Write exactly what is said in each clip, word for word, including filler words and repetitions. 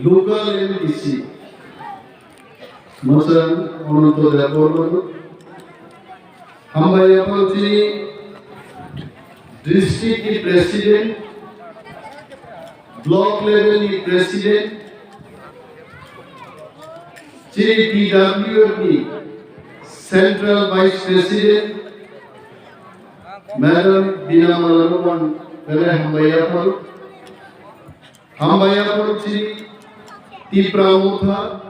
Local M D C, Mwchang Ananto Debbarma no. Hambai yaphang chini district ni president, block level ni president, chini T W F ni central vice president, Madam Bina Mala no ang belai hambai yaphang. Hambai yaphang chini Tipra Motha,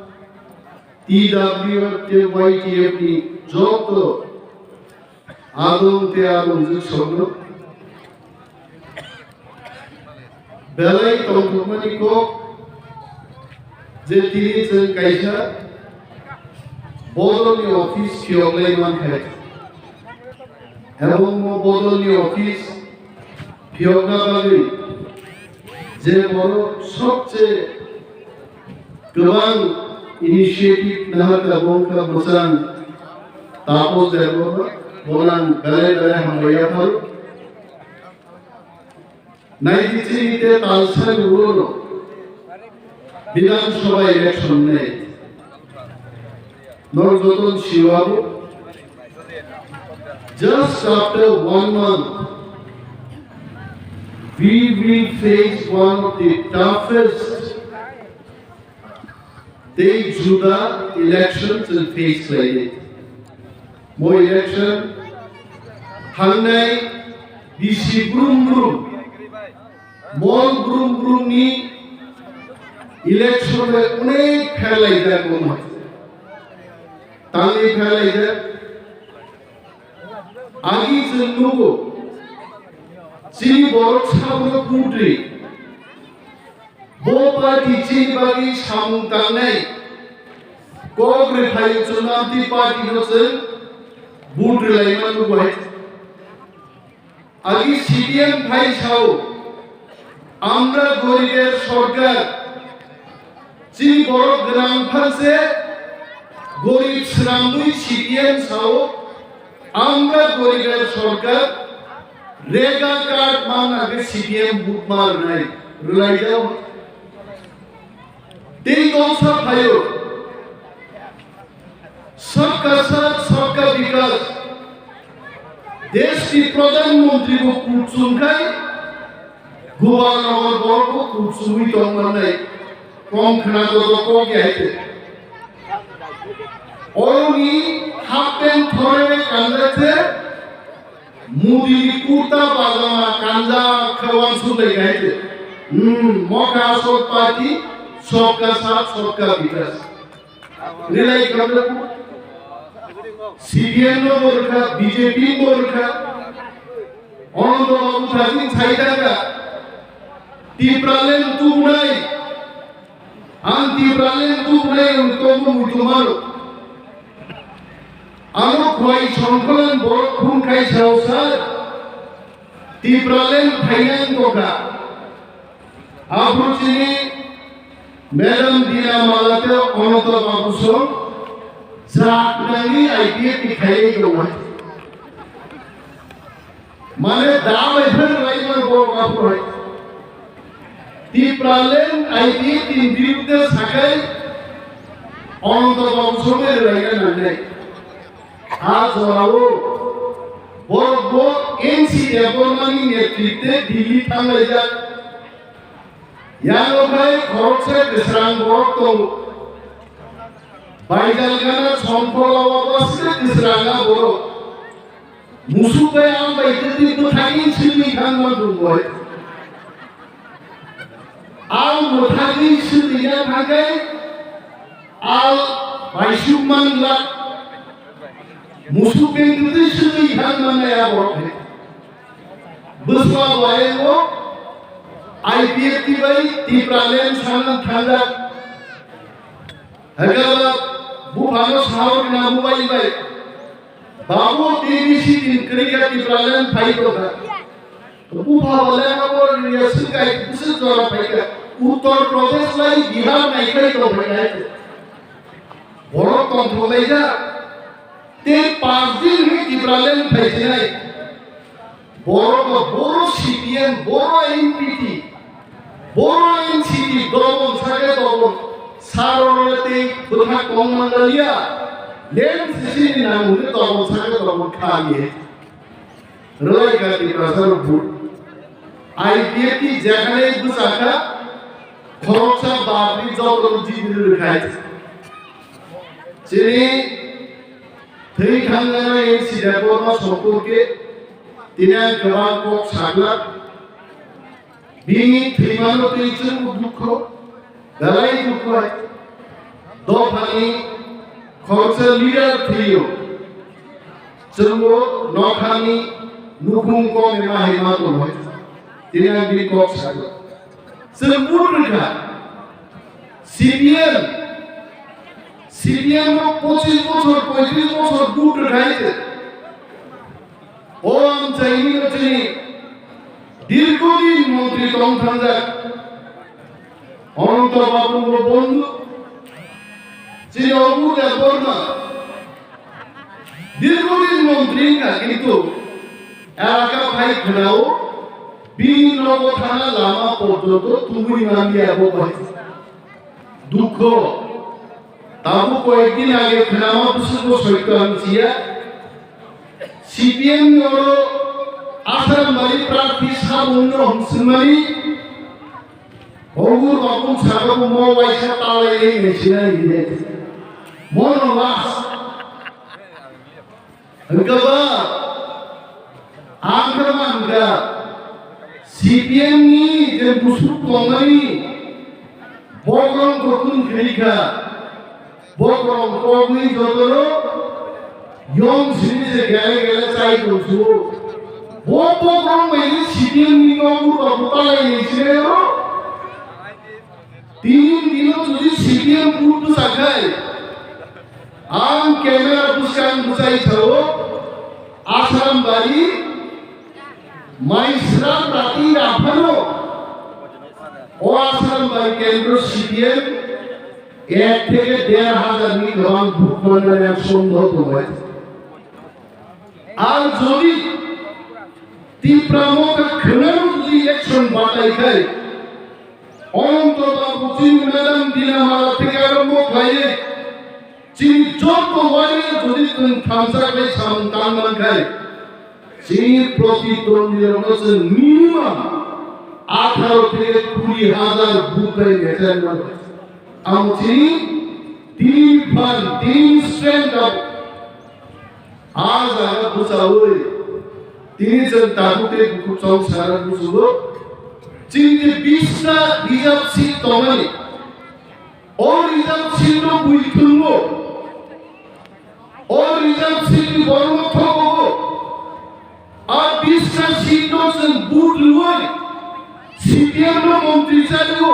T W F tei Y T F ni joto adong tei adongjwk songno belai tongthokmani kok je tini chwng kaisa bodolni office phiyoklai mankha. Ebong o bodolni office phiyokna bagwi je borok sobse kwbang initiative naharkha, bo wngkha Mwchang Taposh Debbarma, bono ang belai belai hambai yapharo. Naidi chini te talsa ni ulo no Bidhan Sabha election nei. Norok joto sio abo. Just after one month, we will face one of the toughest tei juda election chwng face khlaidi. Bo election thangnai bisi brum brum, mol brum brum ni election bai onek pherlaijak bo ma. Tangwi pherlaijak. Agi chwng nugo, chini borok sabono kudri. Bo party chini bagwi samung tangnai kok rwphai chwng amtwi party no chwng vote rwlaima nugo hai. Agi C P M phai sao, "Amra goriber sorkar." Chini borok gwnang phanse gorib swnamwi C P M sao, "Amra goriber sorkar." Rega card manna khe C P M vote ma rwnai, rwlaijao. Tei kongsa phaio, "Sabka Saath, Sabka Vikas." Desh ni Pradhan Mantri bo kuchung khai, Gopal Nagar borok bo kuchungwi tong mannai. Kom khna joto kok ya hai te. Oroni half pant thoroi kanjak se, Modi ni kurta pajama kanjak khe wansuk lai hai te. Hmm, mokha asol party, Sabka Saath, Sabka Vikas. Rwlai khamle C P M no bo rwkha, B J P bo rwkha. Ananto Babu thajin sai thangkha. Tipraland tubunai. Ang Tipraland tubunai wngwi tongmung muitu mano. Ano khwlai songkholan borok phung khai sao sir. Tipraland phainai wngkha. Aphuru chini Madam Bina Mala tei Ananto Babu song jak nangni I P F ni khailai tongo. Mane da bai phan lai man borok aphuru hai. Tipraland I P F ni birudde sakai Ananto Babu song bai lai nangnai. Ha jorao borok bo N C Debbarmani netrite Delhi thanglaijak. Yango khai khoroksa kwsrang borok tongo. Baidal gana songkhoro o bwswk kwsrang a borok. Musuk bai ang bai kwtwi bwthagwi swtwi thangma dungoi. Ang bwthagwi swtwina thangkhe ang baisuk mangla. Musuk bai kwtwi swtwi thangma nai a borok hai. Bwsla bai o I P F T bai Tipraland sana thangjak. Hekala buphano sahor na mobile bai. Babu T V C tin kwrwi kha Tipraland phai tongkha. Bupha bo lengma bo riya swngkai bwswk jora phaikha. Uttar Pradesh lai Bihar naikhai tongphai nai. Borok tongthok laijak. Tei panch din hwnwi Tipraland phaijinai. Borok bo boro C P M, boro N P P. Boro N C T dobon sake dobon sarorole tei bwthak tong manliya. Lem sisini nangmungni dobon sake dobon kha ye. Rwlai ka Tiprasa rok bud. I P F T jekhane bwsakha khoroksa bapri joto jibri rwkhai. Chini thwi thangnai N C Debbarma somporke tini ang kwbang kok saglak. Bini thwimano twi chwngbo dukho, belai dukho hai. Dophani khoroksa leader thwiyo, chwngbo nokhani nukhung kome ma hai ma tongo hai. Tini ang bini kok sago. Chwng bud rwkha. C P M, C P M no pochis bochor, poitris bochor bud rwkha hai. O amchaini no chini dirghodin montri tong thangjak Ananta Babu bo bondhu, chini Abu Debbarma dirghodin montri wngkha, kintu elaka phai khwnao bini nogo thana lama porjonto tubui manliya bo bai. Dukho. Tabuk koyekdin age khwnama bwswkbo soitto ang siya. C P M ni oro Asrambari prarthi sabungno hwnswkmani Ogur Babung saka bo mo waisa talainai hinwi sinai hinwi. Mono last. Hwnkhe ba, ang khe ma hwnkha, C P M ni je musuk tongmani, bokrok kotun khwlai kha, bokrok kogwi jotoro yong simi je gele gele chai tongsu. Bo bokrok bai je C P M ni nogo butalai ni sini ro. Tini dino jodi C P M bud bwsakhai, ang camera bwskang bwsai sao, Asrambari, Maisra, Rati, Raphano, o Asrambari kendro C P M ek theke der hajar ni kwbang bud mannani ang sondeho tongo. Ar jodi Tipra Motha khwnano jodi election batai khai, Ananta Babu chini madam Dina Mala theke arombo khlaiwi chini joto warrior jodi chwng thansa khlai samung tang man khai, chini protidwandi rokno chwng minimum atharo theke kuri hajar vote bai mechaimano. Ang chini tini phan, tini strength of A jaga bwchaui tini chwng tabuk tei bukhuk chong sana buchugo. Chini bista reserve seat tongmani. O reserve seat no bui thwngmo. O reserve seat ni borokno thogogo. A bista seat no chwng vote rwui C P M no montri chago.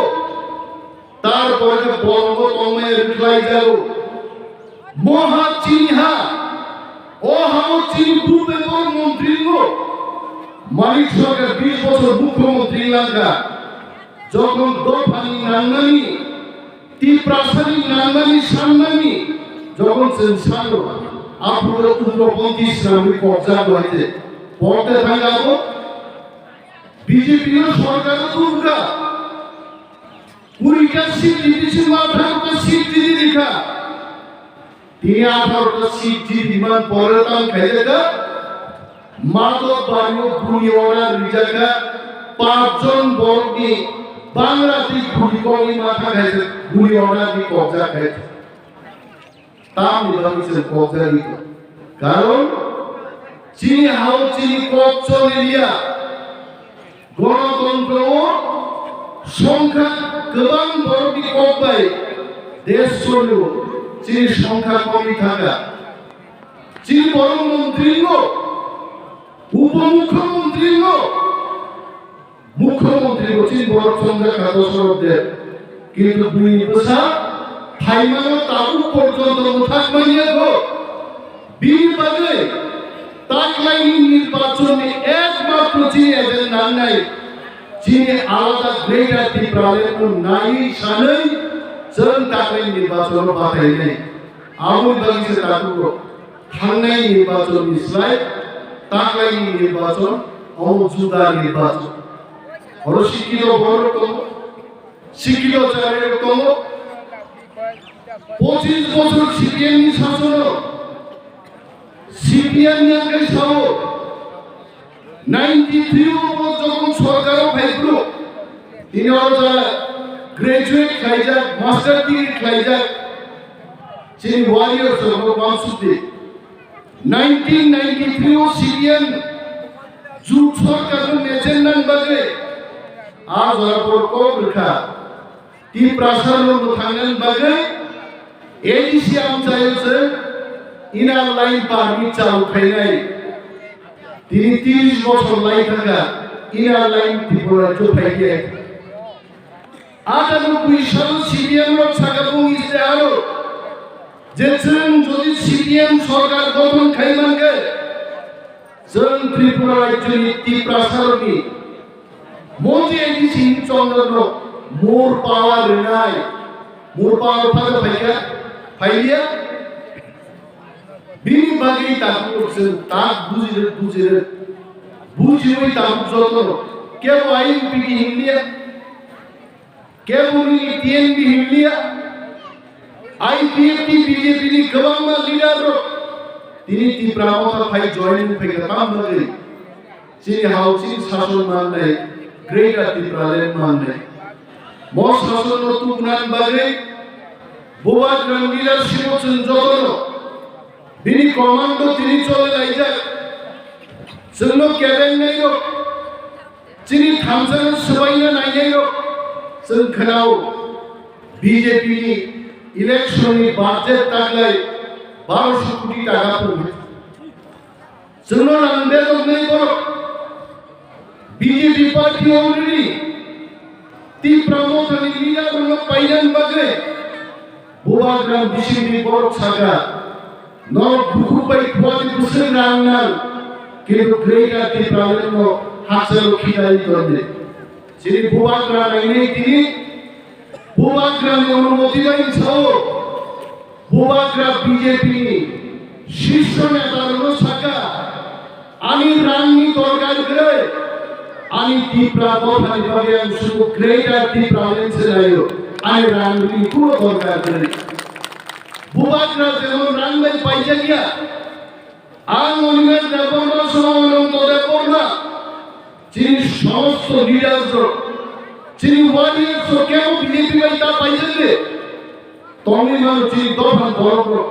Tarpore khe bolongo tongmaya rwkhlai jago. Moha chini ha, o hao chini bupengor montri wngo. Manik Sarkar bish bochor mukhyamantri wngkha. Jokhon dophani nangnani, Tiprasani nangnani sannani, jokhon chwng sano, aphuru ugroponthi swnamwi kokjak bai tei. Porte thangabo B J P no sorkar tubukha. Kurita seat di bisingo atharota seat di di rikha. Tini atharota seat di diman pore tang khaijaka. Mato bario guli order rijakha. Pachjon borokni Bangladesh guli kongni matha khaijak guli order di kokjak khaijak. Tamni bagwi chwng kok jagwi tong? Karon chini hao chini kok choli liya. Gonotontro o songkha kwbang borokni kok bai desh choli o, chini songkha komwi thangkha. Chini borok montri wngo, upomukhyamantri wngo. Mukhyamantri bo chini borok chongjak kha Dosarot Deb. Kintu bini bwsa phaimano tabuk porjonto mwthak manya kho. Bini bagwi taklaini nirbachonni ekmatro chini agenda nangnai. Chini alada Greater Tipraland no naiwi sanwi chwng taklaini nirbachon no batainai. Aboni bagwi se tabuk rok. Thangnai nirbachon ni slai taklaini nirbachon, omo juda nirbachon. Oro sikito borok tongo, Sikito chari rok tongo. Pochis bochor C P M ni sasono, C P M ni angkai sao, ninety three o bo jokhon sorkar o phai phuru, tini oro jara graduate khlaijak, master degree khlaijak, chini warriors rok no wansukdi. Nineteen ninety-three o C P M jut sorkar no mechen nan bagwi a jora por kok rwkha. Tiprasa no mwthangnan bagwi A D C amchaio se Inner Line Permit chalu khainai. Tini tris bochor lai thangkha Inner Line Tripura rajyo phaiya. Atharo bui salo C P M rok saka bung istiharo je chwng jodi C P M sorkar gothon khai mankhe, chwng Tripura rajyoni Tiprasa rokni Mondi A D C ni chondro no more power rwnai, more power phaga phaikha, phaiya. Bini bagwi tabuk chwng tak bujirwk bujirwk bujiwi tabuk jotono kebo I N P T hinliya, kebo nini T N V hinliya, I P F T B J P ni kwbangma leader rok tini Tipra Motha phai join wngphaikha tamo bagwi. Chini hao chini sason mannai, Greater Tipraland mannai. Mo sason no tubunani bagwi Bubagra ni leadership o chwng jotono bini commando tini chole laijak. Chwngno kebengnai rok, chini thamsano swbaina nainai rok, chwng khwnao B J P ni election ni budget taglai barosho koti taka pung. Chwngno rang bedoknai borok B J P party already Tipra Mothani leader rokno painani bagwi Bubagra bisingni borok saka, norok bukhuk bai khwlai bwswk rang nang, kintu Greater Tipraland no hakchalo khitani tonde. Chini Bubagra nainai tini Bubagra ni onumoti bai sao. Bubagra B J P ni shisho neta rokno saka, ani rang ni dorkar kwrwi, ani Tipra dophani bagwi ang sudu Greater Tipraland se laio, ani rang ni kuno dorkar kwrwi. Bubagra jemon rang bai paijak ya, ang Animesh Debbarma, Somo Ananto Debbarma, chini somosto leaders rok, chini warriors rok kebo B J P bai ta paijak de. Tongwi mano chini dophan borok rok.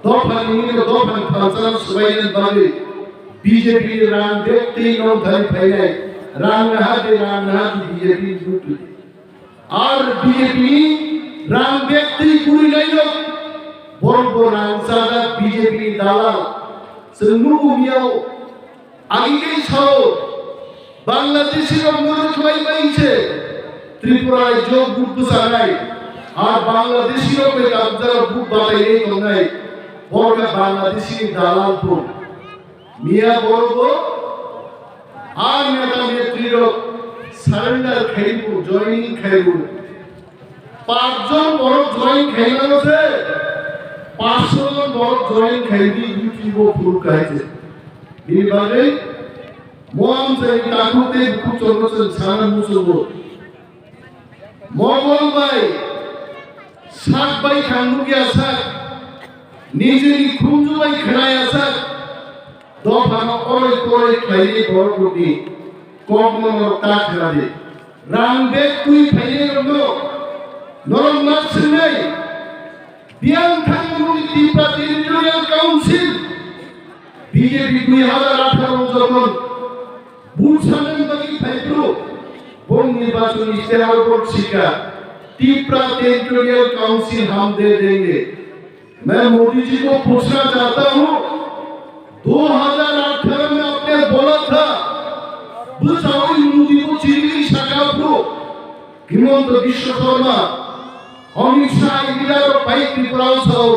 Dophan ni mungwi dophan thansa swbainani bagwi B J P ni rang bag twi nongthani phainai. Rang naha de, rang naha de B J P ni mungwi. Ar B J P ni rang bag twi kwrwinai rok. Borok bo rang chajak B J P ni dalal. Chwng nugo miyao. Agi khe sao, Bangladeshi rok muruk khlai bai se Tripura rajyo vote bwchanai, ar Bangladeshi rok bai kabjak vote batai tongnai, borok khe Bangladeshi ni dalal phun. Miya borok bo, ar neta netri rok surrender khaibu, joining khaibu. Panchjon borok join khaimano se, panchsho jon borok join khaiwi YouTube o phuru khaise. Bini bagwi mo amchaini takhuk tei bukhuk chwngno chwng sana muchungo. Mogol bai sak bai thang nukya sak, nijini khunju bai khwnaya sak, dophano oroi poroi khlaiwi borok rokni kokno norok ta khna di. Rang bag twi phainai rokno norok ma swngnai. Biyang thangmani Tipra Territorial Council B J P dui hazar atharo jokhon vote sanani bagwi phaiphuru, bong nirbachon istihar rok sikha Tipra Territorial Council hum de denge. मैं मोदी जी को पूछना चाहता हूँ, दो हज़ार अठारह में आपने बोला था, bwsao Modi bo chirigwi saka phuru, Himanta Biswa Sarma, Amit Shah, Indira rok pai Tripura o sao,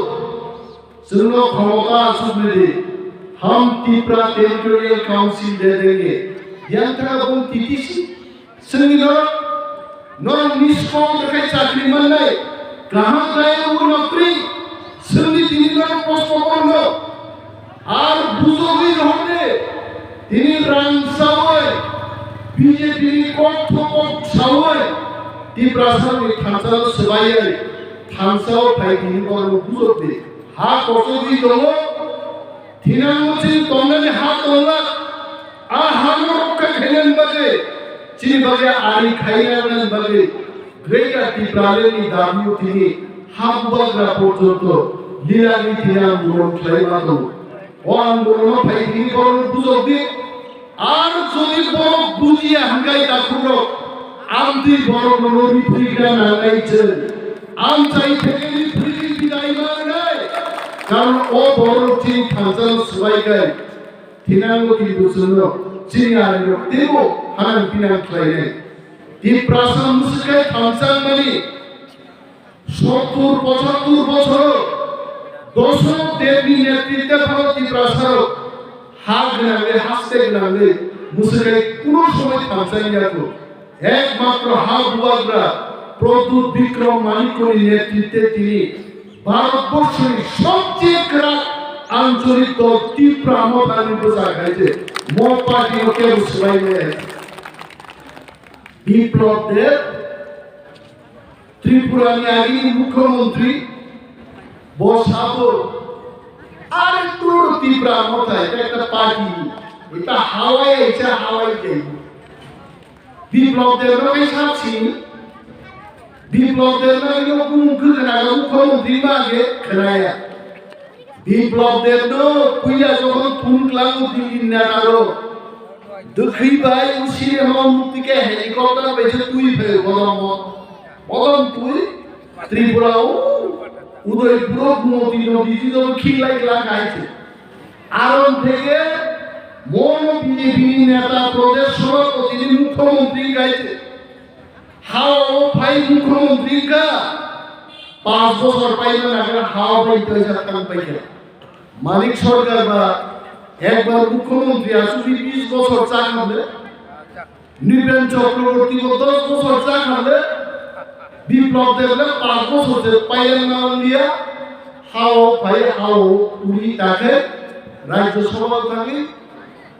chwngno khomota achuknwi di, hum Tipra Territorial Council de denge. Yang thangkha bung T T C, Chwngni norok, norok nisko khe chakri mannai, kaham kaya o nokri, chwngni tini norok kosto korno, ar bujogwi rohorde, tini rang sawi, B J P ni kok thokok sawi, T Tiprasani thansa swbaiwi thansa o phai tini borok bujok di. Ha kochogwi tongo, thinango chini tongnani ha tonglak. A hano rokha khainani bagwi, chini bagwi ari khainani bagwi, Greater Tipraland ni dabi o tini ha bubagra porjonto lilani tini ang buron khlai ma tongo. O ang buron phai tini borok bujok di. Ar jodi borok bujiya hwnkhe, takhuk rok, amtwi borok no ripri gra nangnai chwng. Amchai theke ripri bidai mangnai. Karon o borok chini thansa no swbai kai. Thinango Tiprasano chini arirok teibo hanang pinang khlainai. Tiprasa mwswk khe thamsa wngmani sottur pochattur bochoro Dosok Debni netritwe phano Tiprasarok ha gwnangwi, haste gwnangwi mwswk khe kuno somoi thamsa wngya kho. Ekmatro ha bubagra Pradyut Bikram Manikni netritwe tini Bharatborsho ni sobcheye kwrak ancholik dol Tipra Motha ni bwsa khai se mo party no kebo swbai maya. Biplab Deb, Tripura ni agini mukhyamantri, bo sabo, are tur Tipra Motha, eta ekta party, eta hawai, eta hawai jai. Biplab Deb no kaisa sini, Biplab Deb no ino bumung khwkhwna ga mukhyamantri ma age khwnaya. Biplab Deb no puila jokhon phone klango Delhi ni neta rok, dwkhwi bai usile ma mukti khe helicopter bai se twi phaio bodom bo. Bodom twi Tripura o Udaipur o Gumoti nodi twi jok khiklai kla khai se. Aron theke mono B J P ni neta Pradesh Sabhapati ni mukhyamantri khai se. Hao phai mukhyamantri ka, panch bochor paina nagra hao bai toisa thang paikha. Manik Sarkar ba ekbar mukhyamantri asugwi bis bochor cha khamle, Nripen Chakraborty bo dos bochor cha khamle, Biplab Deb le panch bochor je paileng na liya, hao phai hao uri takhe Rajya Sabha thangwi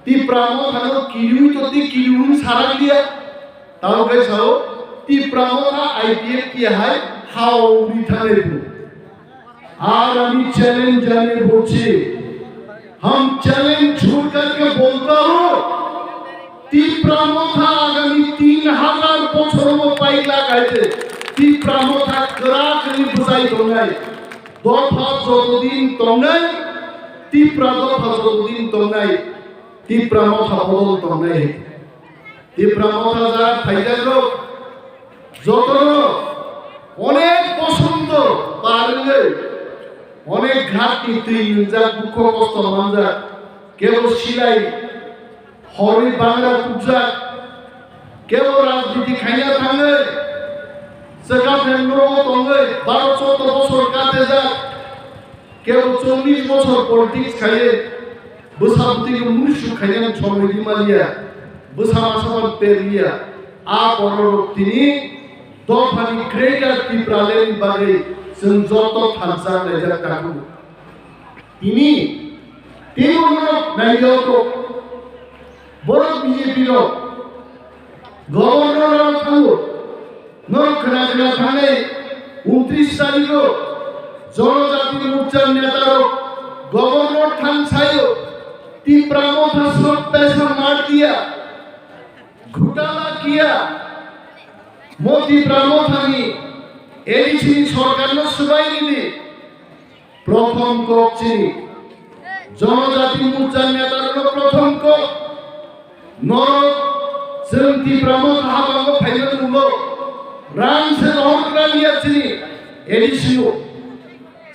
Tipra Motha no kiriwi to ti kiriwi sarak liya. Tamo khe sao, Tipra Motha I P F T hai hao uri thanai bu. Aur ami challenge jane bolchi, hum challenge chhod kar ke bolta hu, Tipra Motha agami tin hazar bochor mo paila kaite, Tipra Motha kwrak ni bwsai tongnai, dopha jotodin tongnai, Tipra dopha jotodin tongnai, Tipra Motha bodol tongnai. Tipra Motha ja phaijak rok jotono onek bosondo par wngwi onek ghat ni twi nwngjak, dukho kosto manjak, kebo silai horwi bangra tukjak, kebo rajniti khaina thangwi chwkaphen nogo tongwi baro choudo bosor katejak. Kebo chollish bochor politics khaiye, bwsa bwtwi no muisu khainani somoi di maliya, bwsa masa ban per liya. A borok rok tini dophani Greater Tipraland ni bagwi chwng joto thansa laijak tongo. Tini teibo norok nailaijago, borok B J P rok governor rok thango. Norok khna khna thangnai untris tarikh o Jonojati Morcha neta rok governor thang saio, Tipra Motha sab paisa maar diya, ghotala kiya, mo Tipra Motha ni A D C ni sorkar no swbai ridi. Prothom kok chini Jonojati Morcha neta rok no prothom kok. Norok chwng Tipra Motha habango phaimani ulo rang se rohor khlaiya chini A D C o,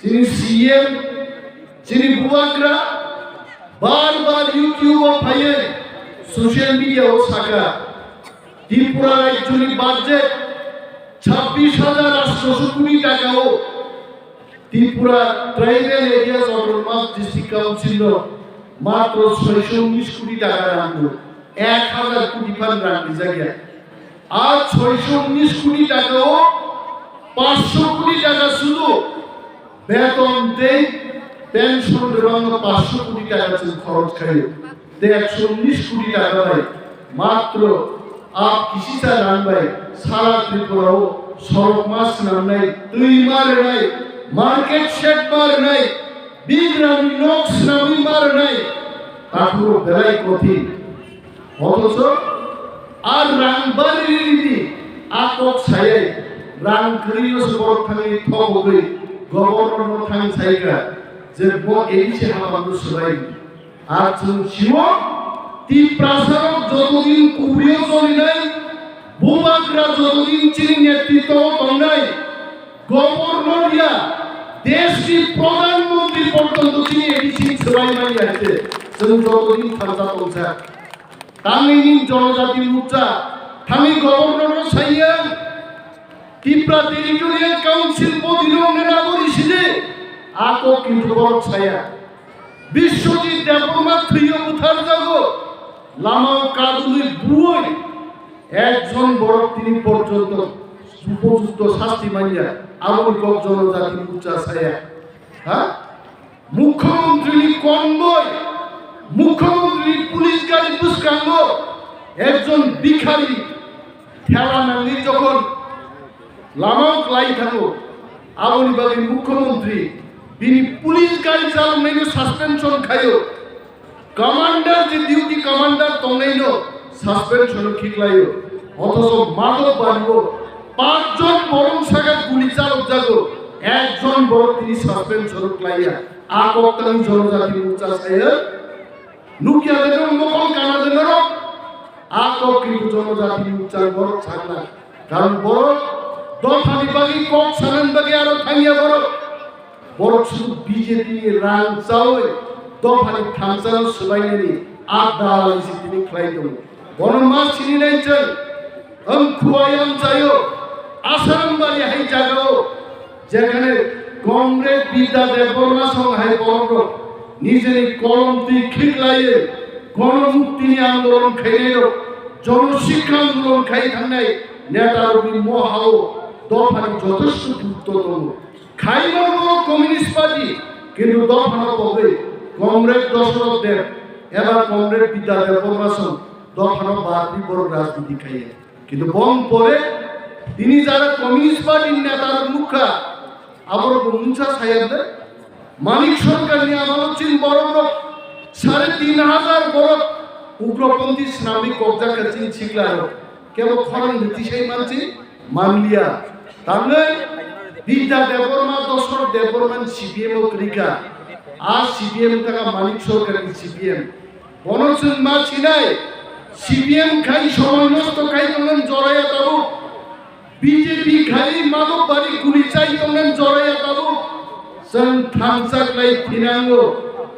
chini C M, chini bubagra bar bar YouTube o phaiwi social media o saka Tripura rajyoni budget chabbish hajar atsho koti taka o Tripura Tribal Areas Autonomous District Council no matro soisho unnish koti taka rang do, ek hajar koti phan rang rijak ya. Ar soisho unnish koti taka o pansho koti taka sudu beton tei pension rwbangno pansho koti taka chwng khorok khaio. Tei ekso unnish koti taka bai matro A kisisa rang bai sara Tripura o sorok ma swnamnai, twi ma rwnai, market shed ma rwnai, bigrani nok swnamwi ma rwnai, takhuk belai kothin. Othocho a rang bari ridi a kok sayai rang kwrwi no se borok thangwi thok hogwi governor no thang saikha je bo A D C hapang no swbai. Ar chwng sio Tiprasarok jotodin kubrio cholinai, bubagra jotodin chini netritwo tongnai, governor ya, desh ni pradhan mantri porjonto chini A D C swbai manya se, chwng jotodin thansa tongsa. Tangwi ni Jonojati Morcha, thangwi governor no saiya, Tipra Territorial Council body rok ne nabo risidi, ako kintu borok saya. Biswajit Debbarma thwiyo butharjago, lamao kadulwi buoi, ekjon borok tini porjonto upojukto sasti manya, aboni kok Jonojati Morcha saya. Ha? Mukhyamantri ni convoy, Mukhyamantri ni police gari bwskango ekjon bikhari thela nangwi jokhon lamao klai thango, aboni bagwi Mukhyamantri bini police gari chaloknaino suspension khaio. Commander je duty commander tongnaino suspension o khiklaio. Othocho Madhobbario panchjon borok saka guli chalokjago, ekjon borok tini suspension o klaiya. A koktwma Jonojati Morcha saya nukya de norok, mokol kana de norok. A kok kintu Jonojati Morcha borok sakna. Karon borok dophani bagwi kok sanani bagwi aro thangya borok. Borok sudu B J P ni rang chawi dophani thansano swbainani a dalal si tini khlai tongo. Bono ma sininai chwng, wng khuai amchaio, Asarambari hai jagao, jekhane Comrade Bidya Debbarma song hai borok rok nijeni kolom twi khiklaiwi gono muktini andolon khainai rok, jono sikha andolon khai thangnai neta rokni mohao dophani jothesto gurutto tongo. Khaimano Communist Party, kintu dophano pogwi Comrade Dosoroth Deb eba Comrade Bidya Debbarma song dophano barwi borok rajniti khaiya. Kintu bong pore tini jara Communist Party ni neta rok nukha, aborok bo mungsa sayar de. Manik Sarkar ni amalo chin borok rok sare tin hajar borok ugroponthi swnamwi kokjak kha chin sikla rok. Kebo khorang de tisai manchi manliya. Tangwi Bidya Debbarma, Dosoroth Debbarma ni C P M o kwrwi kha. A C P M wngkha Manik Sarkar ni C P M. Bono chwng ma sinai, C P M khai somoi nosto khai tongmani joraya tabuk. B J P khai Madhobbario guli chai tongmani joraya tabuk. Chwng thansa khlai thinango.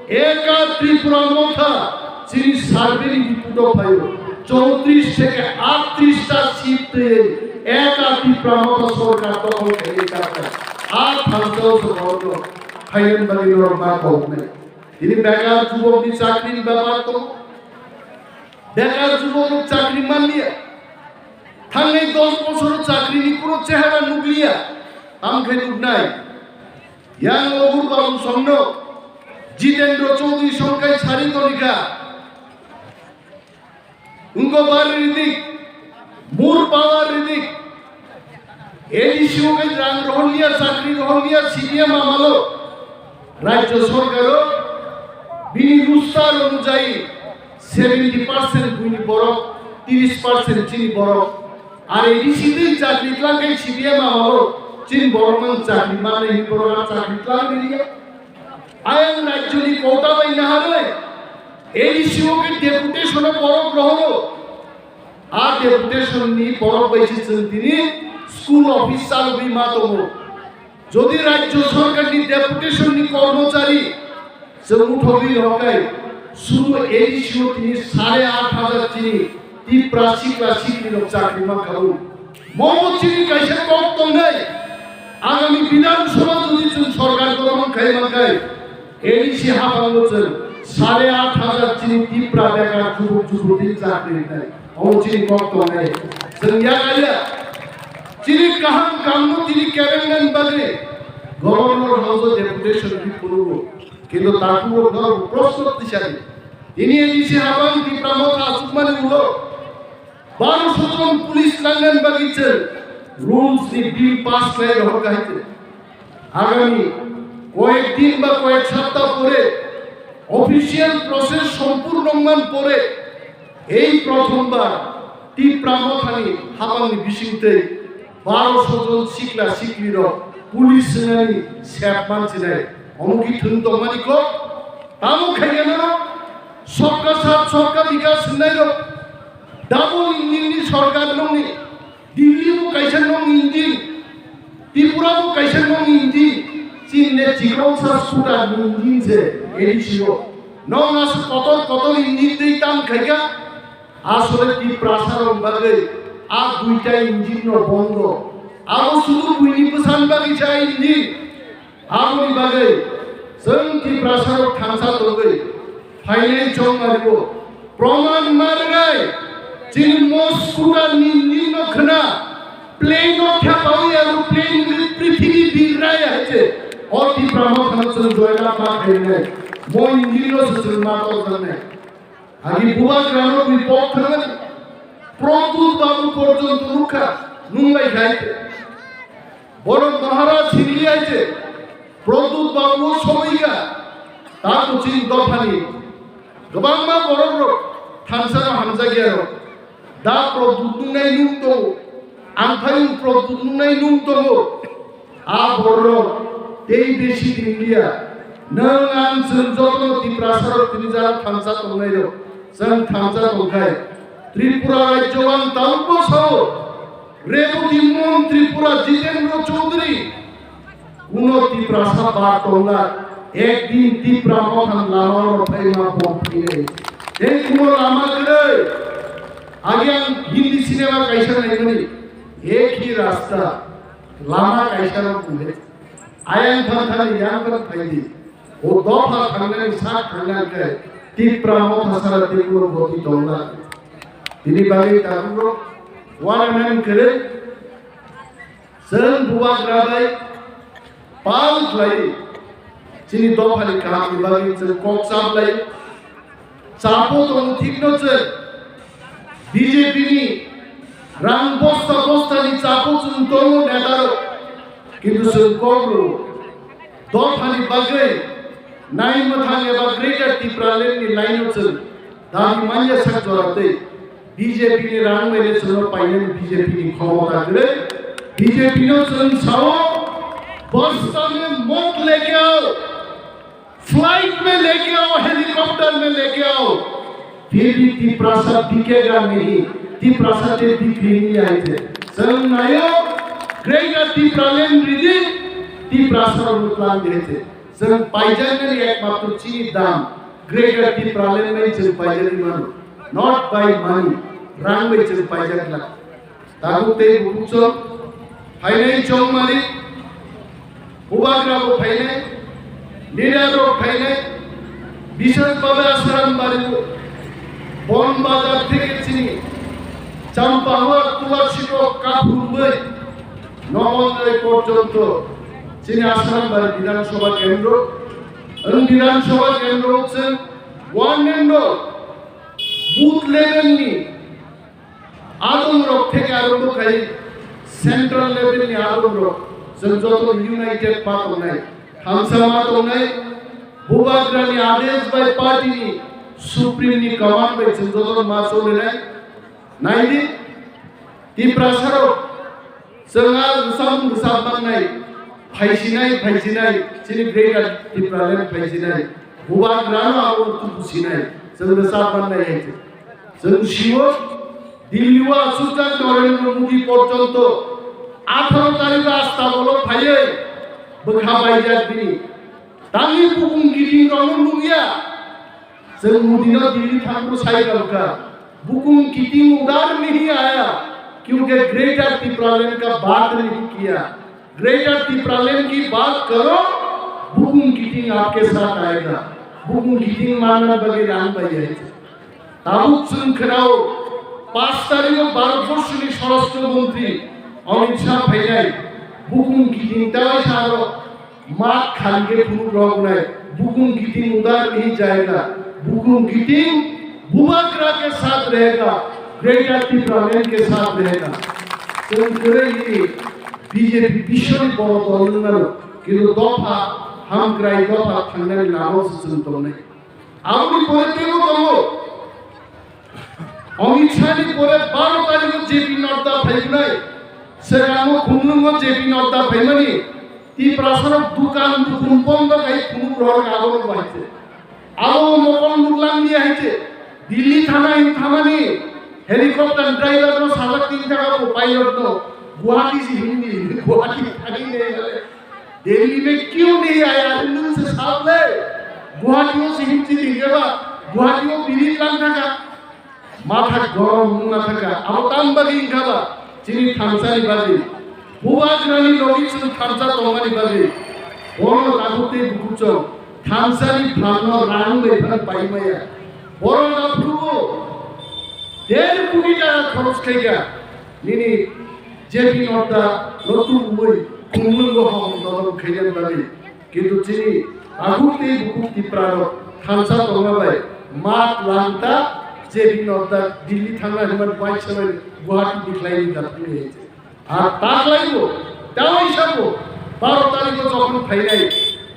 Eka Tipra Motha chini survey ni report o phaio. Chowtris theke aatris ta seat twi Eka Tipra Motha sorkar dokhol khaio chakha. A thansa o sorkar no khaina bagwi norok ma kok nai. Tini bekar jubok ni chakri ni bepar tongo. Bekar jubok rok chakri manliya. Thangnai dos bosor o chakri ni kunu chehara nukliya. Tamo khe nuknai. Yang Ogur Babu songno Jitendra Chaudhary song kai sari tonika. Wngkok bari ridik, mur power ridik. A D C o kai rang rohorliya, chakri rohorliya, C P M amalo. Rajya sorkaro bini roster onujayi seventy percent buini borok, tris percent chini borok. Ar A D C twi chakri twlang kai C P M amalo chini borok mang chakri manai hini borok ar chakri twlang liya. Ayang rajyoni kota bai naharwi A D C o khe deputation o borok rohoro. A deputation ni borok bai se chwng tini school office chalogwi ma tongo. Jodi rajya sarkar ni deputation ni kormochari chwng uthogwi rokkai, suru A D C o tini sare aat hajar chini Tipra sikla sikli rok chakri mankha. Momo chini kaisa kok tongnai, agami Bidhan Sabha jodi chwng sorkar gothon khai mankhai, A D C haphango chwng sare aat hajar chini Tipra bekar jubuk jubuti chakri rinai. Omo chini kok tongnai. Chwng yak aya. Chini kaham kamno tini kebengnani bagwi Governor House o deputation khe phunukgo. Kintu takhuk rok norok proshno tisadi. Tini A D C haphang Tipra Motha achukmani ulo Baro sho jon police nangnani bagwi chwng rules ni bill pass khlai rohor kha hai chwng. Agami koyek din ba koyek sapta pore, official process sompurno wngman pore, ei prothombar Tipra Mothani hapangni bisingtwi baro sho jon sikla siklirok police wngnani sep mansinai. Omo ki thwng tongmani kok? Tamo khaigeno Sabka Saath Sabka Vikas hwnnairok double engine ni sorkar nongni. Delhi bo kaisa nong engine, Tripura bo kaisa nong engine, chini ne chikroksa scooter ni engine se A D C o. Nong as kotor kotor engine tei tam khaika, asole Tiprasa rok bagwi a duita engine no bondo. Abo sudu buini bwsan bagwi sa engine. Aboni bagwi chwng Tiprasarok thansa tongwi phainai chongmario proman ma rwnai. Chini mo scooter ni nino khna plane no khepawi aro plane ni prithibi birnai hai se o Tipra Mothano chwng joyna ma khainai. Mo nino se chwng ma tongjaknai. Agi bubagrano bui pok thangmani. Pradyut Babu porjonto nukha, nunglai khai. Borok Maharaj hinlai je, Pradyut Babu somoika, ta kuching dophani. Kwbangma borok rok thansa no hamjakya rok. Da Pradyut nungnai nung tongo, ang phai Pradyut nungnai nung tongo. A borok tei besi ringliya. Nwng ang chwng jotono Tiprasarok tini jara thansa tongnairok. Chwng thansa tongkhai Tripura rajyo ang tabukbo sao. Reboti Mon Tripura Jitendra Chaudhary. Kuno Tiprasa ba tongla. Ekdin Tipra Mothani lama oro phaima bom phinai. Tei kuno lama kwrwi. Agi ang Hindi cinema kaisa naimani. Ek hi rasta. Lama kaisa no kule. Ayang thang thang yang thang phaidi. O dopha thangnani sak thangnani khe Tipra Motha sara Tripura boti tongla. Tini bagwi tabukno wananan kwrwi chwng bubagra bai pal khlai chini dophani kahamni bagwi chwng kok chaplai. Chapo tongo thikno chwng B J P ni rang bosta bosta ni chapo chwng tongo netarok, kintu chwng kok rw dophani bagwi nai mwthang eba Greater Tipraland ni line o chwng dabi manya sak jora tei B J P ni rang bai le chwng painani B J P ni khomota kwrwi. B J P no chwng sao bosta mein mot leke aao. Flight में लेके आओ, helicopter में लेके आओ, फिर भी तिप्रासा बिकेगा नहीं, तिप्रासा ते बिक्री नहीं आए थे। Chwng naio, Greater Tipraland ridi, Tiprasa rok plan de the. Chwng paijaknani ekmatro chini dam, Greater Tipraland bai chwng paijak mano, not by money, rang bai chwng paijak la. Tabuk tei bukuchok phainai chongmani, bubagra bo phainai, leader rok phainai, bishes babe Asaram bari o, Bon Bazar theke chini Champahor Tulasi rok kaphurbai Nomonjoi porjonto chini Asaram bari Bidhan Sabha kendro, ang Bidhan Sabha kendro se one and all booth level ni adong rok theke arombo khai central level ni adong rok chwng joto united ma tongnai, thansa ma tongnai, bubagra ni adesh bai party ni supreme ni command bai chwng joto ma cholinai. Naidi, Tiprasa rok chwng a rwchapmung rwchap mangnai, phaisinai phaisinai chini Greater Tipraland phaisinai, bubagrano abo tubusinai chwng rwchap mannai hai. Chwng sio Delhi o achukjak Narendra Modi porjonto atharo tarikh o Astabolo phaiwi bwkha baijak bini. Tangwi bukung kiting rokno nukya. Chwng Modi no Delhi thangbo sai rokha. Bukung kiting udhar nahi aaya, kyunki Greater Tipraland ka baat nahi kiya. Greater Tipraland ki baat karo, bukung kiting aapke saath aayega. Bukung kiting manna bagwi rang bai hai. Tabuk chwng khwnao, paanch tarikh o Bharatborsho ni Swarashtra Montri Amit Shah phainai, bukung kiting tawai sa aro mat khan ke phunuk rok nai, bukung kiting udhar nahi jayega, bukung kiting bubagra ke saath rahega, Greater Tipraland ke saath rahega. Chwng kwrwi nini B J P biswni boro dol wng mano, kintu dopha hamkrai dopha thangnani lama se chwng tongnai. Aboni pore teibo tongo. Amit Shah ni pore baro tarikh o J P Nadda phaignai. Swkango khumlwngo J P Nadda phaimani. Tiprasarok dukan dukun bondo khai khumuk rohor abono bahai se. Abo mokol nuklang ni hai se. Delhi thana hin thamani helicopter driver no sajak tin taka bo pilot no Guwahati si hindi Guwahati thani ne. Delhi mein kyun nahi aaya? Are nwng se saap le. Guwahati o se himchi di ba. Guwahati o bini lang thaka. Matha gorom wngna thaka. Abo tam bagwi wngkha ba? Chini thansa ni bagwi. Bubagra ni logi chwng thansa tongmani bagwi. Bono tabuk tei bukuchong. Thansa ni phalno rang bai phan pai maya. Bono na phugo. Der koti taka khoros khaika. Nini J P Nadda no tubui khumlwngo hom dodol khainani bagwi. Kintu chini takhuk tei bukhuk Tiprarok thansa tongma bai mat langta J P Nadda Delhi thangna hwnmani waisa bai Guwahati bikhlaini daphne. Ar taklaibo tei sabo baro tarikh o jokhon phainai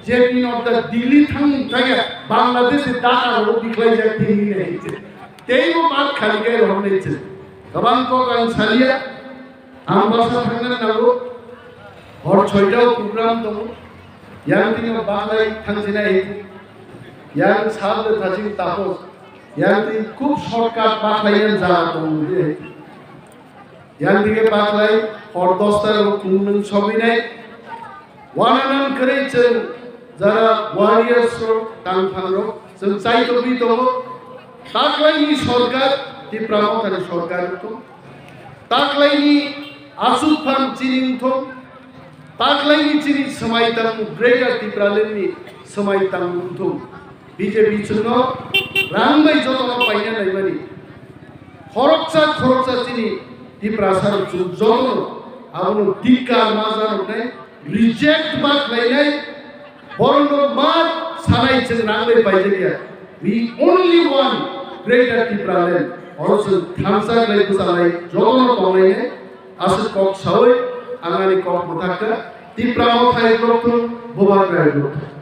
J P Nadda Delhi thang thangya Bangladesh Dhaka ro bikhlaijak tei hinwi nai. Teibo mat khali khe rohornai se. Kwbang kok ang salia. Ambasa thangna nango. Hor soita o program tongo. Yang tini baklai thangsinai. Yang sab de thajing tapos. Yang tini khub shortcut baklai yang jaga tongo. Yang tini baklai hor dosta o kungnung sobinai. Wananan kwrwi chwng jara warriors rok, tangphang rok, chwng chai tongwi tongo. Taklaini sorkar, Tipra Mothani sorkar wngthung. Taklaini aswk phan chini wngthung. Taklaini chini swmai tangmung Greater Tipraland ni swmai tangmung wngthung. B J P chwngno rang bai jotono paina naimani. Khoroksa khoroksa chini Tiprasa rok chwng jotono abono dikka ma janoknai, reject ma khlainai, borokno ma sanai chwng rang bai paijakya. We only want Greater Tipraland. Oro chwng thansa khlai bwchalai jotono tonglainai. Aswk kok sawi ang ani kok mwthakha. Tipra Mothai rok thung, Bubagra rok thung.